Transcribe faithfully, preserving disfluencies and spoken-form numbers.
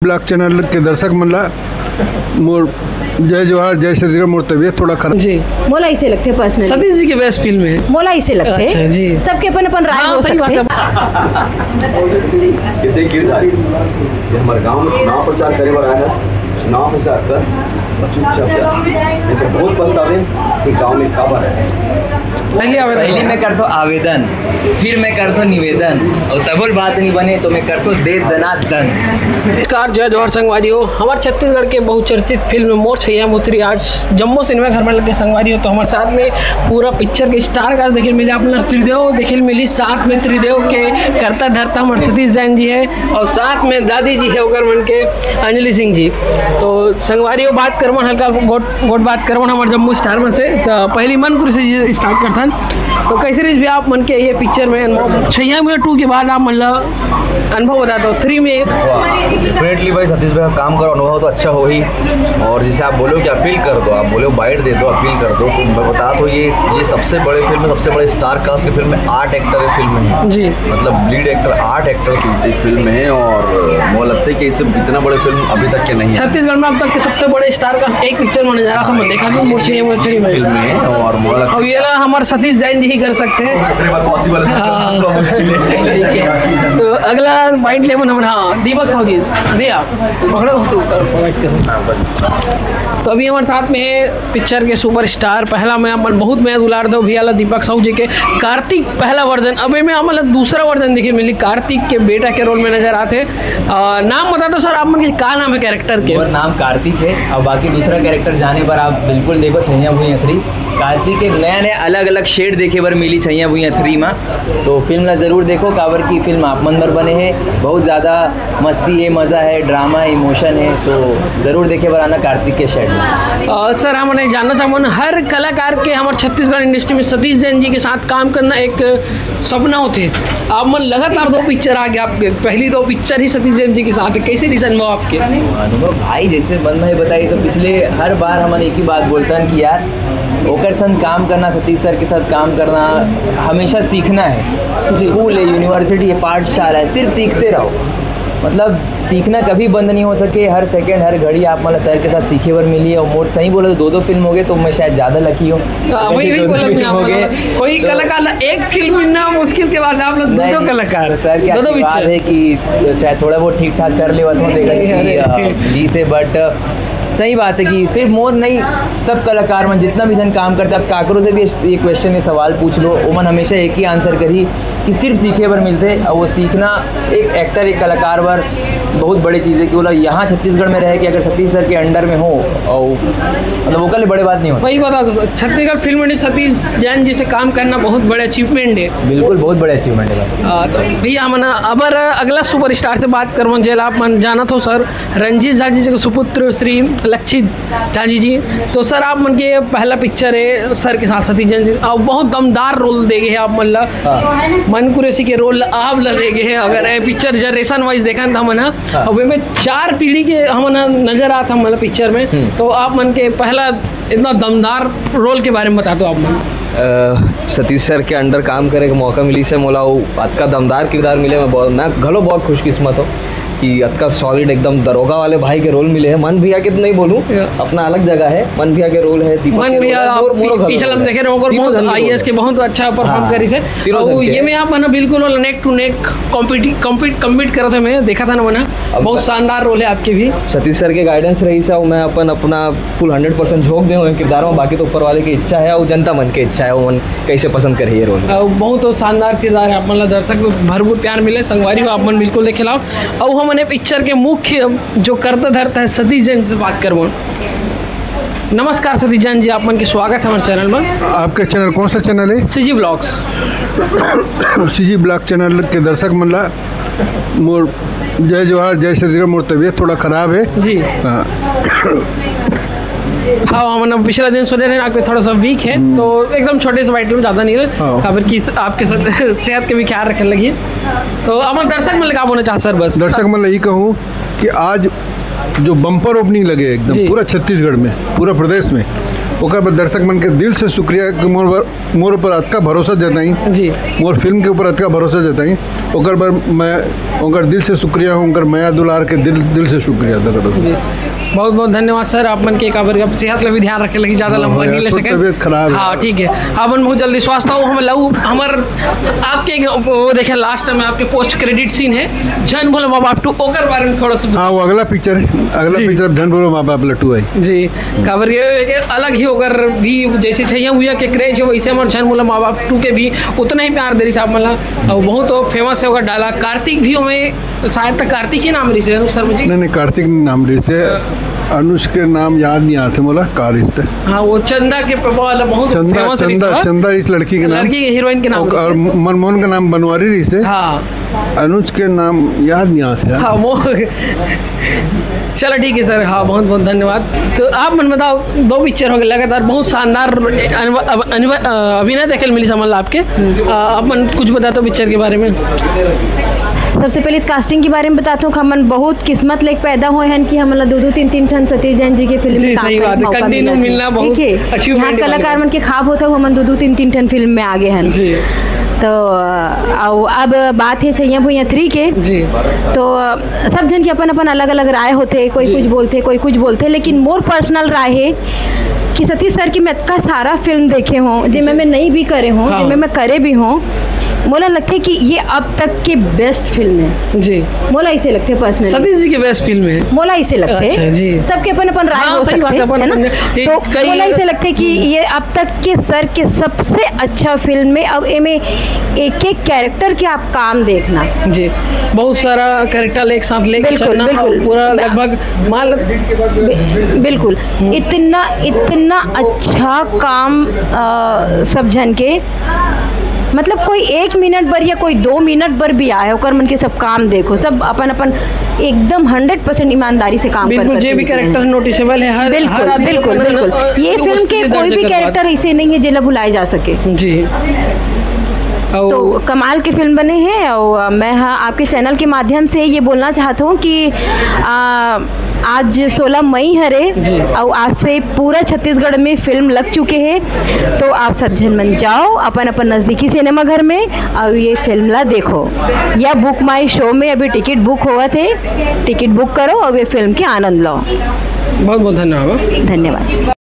Blog channel के दर्शक मन ला मोर जय जोहार, जय छत्तीसगढ़। मोर तबीयत थोड़ा खराब। जी। मोला ऐसे लगते पर्सनली। सतीश जी के बेस्ट फिल्म है। मोला ऐसे लगते। अच्छा, जी। सबके अपन अपन राय हाँ, हो सही सकते बात हैं। है। कितने गिरधारी, ये हमारे गांव में चुनाव प्रचार करे बर आया है, चुनाव प्रचार कर और चुपचाप जा, नहीं तो बहुत पछतावे कि गांव में कब आया है। पहली आवेदन। पहली मैं करतो आवेदन, फिर मैं करतो निवेदन, और तबोल बात नहीं बने तो मैं करतो दे दना दन। नमस्कार, जय जोहार संगवारी हो। हमारे छत्तीसगढ़ के बहुचर्चित फिल्म मोर छैया मोर थ्री आज जम्मो सिनेमा घर में लगे संगवारी हो। तो हमारे साथ में पूरा पिक्चर के स्टार कास्ट देखे मिले आप लोग, त्रिदेव देखे मिली, साथ में त्रिदेव के कर्ता धर्ता हमारे सतीश जैन जी है और साथ में दादी जी है ओकर मन के अंजलि सिंह जी। तो संगवारी हो, बात करवन हल्का गोट गोट बात करवन हमारे जम्मो स्टार मन से। तो पहली मन कुर्सी जी स्टार्ट करथन। तो कैसे रही भी आप मन के ये पिक्चर में अनुभव, छैया मोर थ्री के बाद आप मतलब अनुभव बता दो थ्री में। डेफिनेटली भाई, सतीश भाई का काम करो, अनुभव तो अच्छा हो ही। और जैसे आप बोलो कि अपील कर दो, आप बोलो बाइट दे दो, अपील कर दो, तो मैं बता दो, ये ये सबसे बड़े फिल्म है, सबसे बड़े स्टार कास्ट की फिल्म है, आठ एक्टर की फिल्म है। जी। मतलब लीड एक्टर, आठ एक्टर की एक फिल्म है और मुझे लगता है कि इससे इतना बड़े फिल्म अभी तक के नहीं है। छत्तीसगढ़ में अब तक के सबसे बड़े स्टार कास्ट एक पिक्चर में नजर आता मैं देखा भी मोर छैया मोर थ्री में। फिल्म है और मुझे लगता अब ये ला हमारे सतीश जैन जी ही कर सकते हैं। है पॉसिबल है। हाँ, ठीक है। तो अगला पॉइंट ले मन हम, हाँ, दीपक साहू जी, भैया पकड़ो तो। तो अभी हमारे साथ में है पिक्चर के सुपरस्टार, पहला मैं अपन बहुत मैं दुलार दो भैया ला दीपक साहू जी के कार्तिक पहला वर्जन, अबे में हमन ला दूसरा वर्जन देखे मिली, कार्तिक के बेटा के रोल में नजर आते। अ, नाम बता दो सर, आप मन के का नाम है कैरेक्टर के? मोर नाम कार्तिक है। अब बाकी दूसरा कैरेक्टर जाने पर आप बिल्कुल देखो छैया भुइयां थ्री। कार्तिक के नया नया अलग अलग शेड देखे बर मिली छैया भुइयां थ्री में। तो फिल्म ला जरूर देखो, काबर की फिल्म आप मन बर बने है। बहुत ज़्यादा मस्ती है, मज़ा है, ड्रामा है, इमोशन है, तो जरूर देखे बर आना कार्तिक के शेड में। अ, सर, हम उन्हें जानना चाहूँगा, हर कलाकार के हमारे छत्तीसगढ़ इंडस्ट्री में सतीश जैन जी के साथ काम करना एक सपना होते हैं। आप मन लगातार दो पिक्चर आ गए आपके, पहली दो पिक्चर ही सतीश जैन जी के साथ है, कैसे रिस अनुभव आपके? अनुभव भाई, जैसे मन भाई बताइए, सब पिछले हर बार हमन एक ही बात बोलते हैं कि यार ओकर संग काम करना, सतीश सर के साथ काम करना, हमेशा सीखना है। स्कूल है, यूनिवर्सिटी है, पाठशाला है, सिर्फ सीखते रहो। मतलब सीखना कभी बंद नहीं हो सके। हर सेकंड, हर घड़ी आप मतलब सर के साथ सीखे बर मिली है। और मोर सही बोले तो दो दो फिल्म हो गए, तो मैं शायद ज़्यादा लकी हूँ। हाँ, वही वही बोला मैं आपको। कोई कलाकार एक फिल्म ना मुश्किल के बाद आप लोग दो दो कलाकार, सर के दो दो आशीर्वाद पिक्चर। है कि शायद थोड़ा बहुत ठीक ठाक कर ले, थोड़ा देखा अरे। जी से। बट सही बात है कि सिर्फ मोर नहीं, सब कलाकार मन जितना भी जन काम करते, आप काकरो से भी ये क्वेश्चन, ये सवाल पूछ लो, ओमन हमेशा एक ही आंसर करी कि सिर्फ सीखे बर मिलते। और वो सीखना एक एक्टर, एक कलाकार बर बहुत बड़ी चीज़ है कि बोला यहाँ छत्तीसगढ़ में रह के अगर सतीश सर के अंडर में हो और मतलब वो कल बड़े बात नहीं हो सकती। वही बता दो, छत्तीसगढ़ फिल्म इंडस्ट्री सतीश जैन जी से काम करना बहुत बड़े अचीवमेंट है। बिल्कुल, बहुत बड़े अचीवमेंट है। आ, तो भैया हमन अब अगला सुपरस्टार से बात करवन जेला आप मन जानत हो सर, रंजीत झा जी के सुपुत्र श्री लक्षित झा जी जी। तो सर आप मन के पहला पिक्चर है सर के साथ सतीश जैन जी, और बहुत दमदार रोल दे गए हैं आप मन ला। हाँ। मन कुरेशी के रोल आप ला दे गए हैं। अगर ये पिक्चर जनरेशन वाइज देखा था मन, हाँ। अब में चार पीढ़ी के हमन नजर आत हमन पिक्चर में। हम्म। तो आप मन के पहला इतना दमदार रोल के बारे में बता दो आप मन। अ, सतीश सर के अंडर काम करे के मौका मिलिस हे मोला, वो अतका दमदार किरदार मिले। मैं बहुत, मैं घलो बहुत खुशकिस्मत हूँ कि अतका सॉलिड एकदम दरोगा वाले भाई के रोल मिले हे। मन भैया के तो नहीं बोलूँ, या। अपना अलग जगह है। मन भैया के रोल है, दीपक मन के रोल भैया है, आप मोर, मोरो घलो पिछला रोल है। देखे रहो, ओकर तीनों बहुत जन के आईएएस रोल के है। बहुत अच्छा परफॉर्म हाँ, करिस हे। तीनों और जन के। ये में आप मन बिल्कुल neck to neck compete compete compete करत हे, मैं देखा था ना मन, अब बहुत शानदार रोल है आपके भी। सतीश सर के गाइडेंस रहिस हे, मैं अपन अपना फुल हंड्रेड परसेंट झोंक दे हूँ किरदार में। बाकी तो ऊपर वाले की इच्छा है और जनता मन की इच्छा है, वो मन कैसे पसंद करे ये रोल। अ, बहुत शानदार किरदार है आप मन ला, दर्शक में भरपूर प्यार मिले। संगवारी हो, आप मन बिल्कुल देखे लाओ। और हमन ए पिक्चर के मुख्य जो कर्ता धर्ता है सतीश जैन से बात करबो। नमस्कार सतीश जैन जी, आप मन के स्वागत है हमारे चैनल में। आपका चैनल कौन सा चैनल है? CG blogs. CG blog channel के दर्शक मन ला मोर जय जोहार, जय छत्तीसगढ़। मोर तबीयत थोड़ा खराब है। जी। हाँ। हाँ, हमन अब पिछला दिन सुने रहे आपके थोड़ा सा वीक है, तो एकदम छोटे से बाइट में, ज़्यादा नहीं है। हाँ। काबर कि आपके साथ सेहत के भी ख्याल रखे लगी। तो हमन दर्शक मन ला का बोलना चाहत सर? बस दर्शक मन ला यही कहूँ कि आज जो बम्पर ओपनिंग लगे एकदम जी। पूरा छत्तीसगढ़ में, पूरा प्रदेश में, ओकर बर दर्शक मन के दिल से शुक्रिया कि मोर बर, मोर ऊपर अतका भरोसा जताई, जी। मोर फिल्म के ऊपर अतका भरोसा जताई, ओकर बर मैं ओकर दिल से शुक्रिया हूँ, ओकर मया दुलार के दिल, दिल से शुक्रिया अदा करत हूँ। जी। बहुत बहुत धन्यवाद सर, आप मन के काबर के सेहत ला भी ध्यान रखे लगी, ज्यादा हाँ, लंबा हाँ, नहीं ले तो सके। तबीयत खराब है। हाँ, ठीक है, आप मन बहुत जल्दी स्वस्थ हो, हम लऊ हमर आपके वो देखे लास्ट में आपके पोस्ट क्रेडिट सीन है झन बोले माँ बाप टू, ओकर बारे में थोड़ा सा हाँ, वो अगला पिक्चर है, अगला जी। पिक्चर अब झन बोले माँ बाप टू है। जी, काबर ये एक अलग ही ओकर भी जैसे छैया हुआ के क्रेज है, वैसे हमर झन बोले माँ बाप टू के भी उतना ही प्यार दे रही साहब मला, और बहुत फेमस है ओकर डायलॉग। कार्तिक भी हमें शायद तक कार्तिक ही नाम रही से अनुज शर्मा जी। नहीं, नहीं, कार्तिक नाम रही से। अनुज के नाम याद नहीं आते मोला, का रिश्ते। हाँ, वो चंदा के प्रभाव वाला बहुत चंदा, फेमस रही चंदा, से। चंदा इस लड़की के नाम। लड़की के हीरोइन के नाम और, रही और से। मनमोहन का नाम बनवारी रही से। हाँ। अनुज के नाम याद नहीं आते यार। हाँ, वो चलो ठीक है सर, हाँ, बहुत बहुत धन्यवाद। तो आप मन बताओ, दो पिक्चर हो गए लगातार, बहुत शानदार अनुभव, अब अनुभव, अ, अभिनय देखे मिली समझ ला आपके। अ, आप मन कुछ बताते हो पिक्चर के बारे में? सबसे पहले कास्टिंग के बारे में बताते हो, हमन बहुत किस्मत लेके पैदा हुए हैं कि हमन ला दो दो तीन तीन ठन सतीश जैन जी के फिल्म जी, में काम सही करे के बात है। मौका Continue मिलत है। मिलना बहुत ठीक है, achievement यहाँ वाली कलाकार बात। मन के खाब होता हुआ हमन दो दो तीन तीन ठन फिल्म में आगे हैं। जी। तो अ, अउ अब बात है छैया भुइया थ्री के। जी। तो अ, सब झन के अपन अपन अलग अलग राय होते, कोई जी। कुछ बोलते, कोई कुछ बोलते, लेकिन मोर पर्सनल राय है कि सतीश सर की मैं इतना सारा फिल्म देखे हूँ, जिनमें जी। मैं नहीं भी करे हूँ, हाँ। जिनमें मैं करे भी हूँ, मोला लगते कि ये अब तक के बेस्ट फिल्म है। जी। मोला ऐसे लगते पर्सनली। सतीश जी की बेस्ट फिल्म है। मोला ऐसे लगते। अच्छा, जी। सबके अपन अपन राय हाँ, हो सही सकते बात है, अपन है ना? अपन, जी, तो कई मोला ऐसे लगते कि ये अब तक के सर के सबसे अच्छा फिल्म है। अब एमे एक एक कैरेक्टर के आप काम देखना। जी, बहुत सारा कैरेक्टर एक साथ लेके बिल्कुल, चलना, बिल्कुल। पूरा लगभग मान लो बि-, बिल्कुल। इतना, इतना अच्छा काम, अ, सब झन के, मतलब, कोई एक मिनट बर या कोई दो मिनट बर भी आए, ओकर मन के सब काम देखो, सब अपन अपन एकदम हंड्रेड परसेंट ईमानदारी से काम कर बिल्कुल, कर जे भी चलते हैं। कैरेक्टर नोटिसेबल है, हर, बिल्कुल, हर आदमी बिल्कुल, अपन, बिल्कुल। अ, ये फिल्म के कोई भी कैरेक्टर ऐसे नहीं है जेला भुलाए जा सके। जी। और तो कमाल के फिल्म बने हैं, और, अ, मैं, हाँ, आपके चैनल के माध्यम से ये बोलना चाहता हूँ कि, अ, आज सोलह मई हरे, जी। और आज से पूरा छत्तीसगढ़ में फिल्म लग चुके हैं, तो आप सब झन मन जाओ अपन अपन नजदीकी सिनेमा घर में और ये फिल्म ला देखो, या बुक माई शो में अभी टिकट बुक होवत है, टिकट बुक करो और ये फिल्म के आनंद लो। बहुत बहुत धन्यवाद। धन्यवाद।